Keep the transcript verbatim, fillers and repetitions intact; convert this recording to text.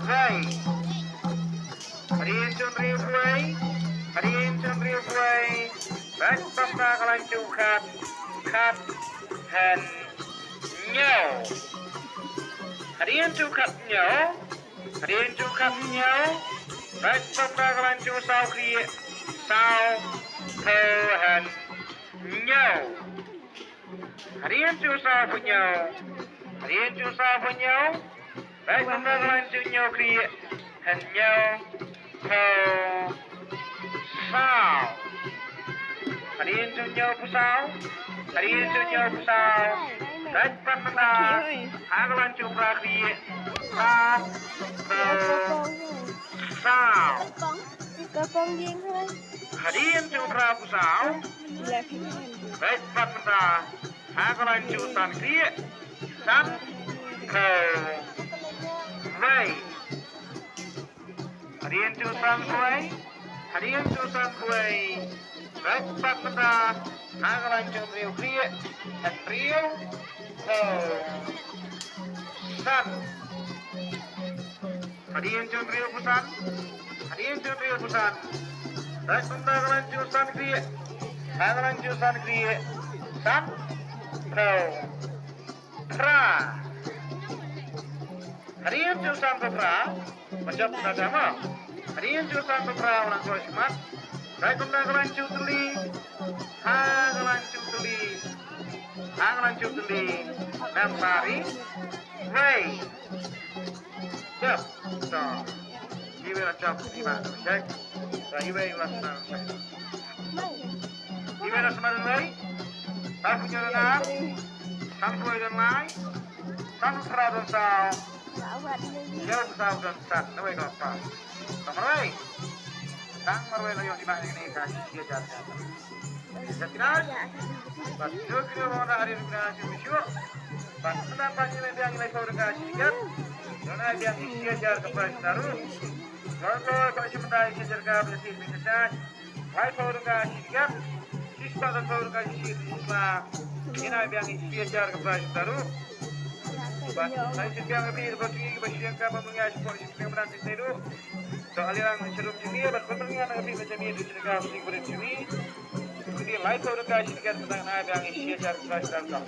Wei. Hadien jong u wei. Hadien jong u wei. Bad pynda ka lain jong u khat. Khat. Hynñiew. Hadien jong u khat hynñiew. Hadien jong u khat hynñiew. Bad pynda ka lain jong u saw khlieh. Saw. Phew. Hynñiew. Hadien jong u saw phew hynñiew. Hadien jong u saw phew hynñiew. Bad pynda ka lain jong u hynñiew khlieh. Hynñiew. Phew. Saw. Hadien jong u hynñiew phew saw. Hadien jong u hynñiew phew saw. Bad pynda ha ka lain jong u phra khlieh. Phra. Phew. Saw. Hadien jong u phra phew saw. Bad pynda ha ka lain jong u san khlieh. San. Phew. Wei. Hadien jong u san wei. Hadien jong u san wei. Bad pynda ha ka lain jong u hynriew khlieh. Hynriew. Phew. San. Hadien jong u hynriew phew san. Hadien jong u hynriew phew san. Bad pynda ka lain jong u san khlieh. Ha ka lain jong u san khlieh. San. Phew. Phra. Hadien jong u san phew phra. Ba jop na dama. Hadien jong u san phew phra u nang koh shimat. Bad pynda ka lain jong u tylli. Ha ka lain jong u tylli. Ha ka lain jong u tylli. Nam sari. Wei. Jop. To. Iwei la jop, iwei la check. To, iwei la check. Iwei la smat wei. San phew hynñiew don ar. San phew wei don lai. San phew phra don saw. Hynñiew phew saw don san. Nawei ka pass. Tang marwei. Tang marwei la ïoh iwei ïa kane ka shi hajar. Jatirai. Bad shu kynmaw ba na hari rukna shu shu. Bad sdang ba ngi biang ngi lai phew tyngka shi tiket. Ngi biang ngi shi hajar ka prize na ruh. Ngi ko ba shi mynta shi hajar ka prize shi tiket. Lai phew tyngka shi tiket. Shi spah lai phew tyngka shi tiket. Ngi biang ngi shi hajar ka prize na ruh. Bad lai shi biang ngi ba shi ka ba ngi shi ko shi tiket mynta shi tiket ruh. To, ale lang sharum jingmut bad pynbna na ka phi ba jingmut du jingka ba jingmut jingmut. Kini lai phew tyngka shi tiket, mynta ngi biang ngi shi hajar ka prize na ruh.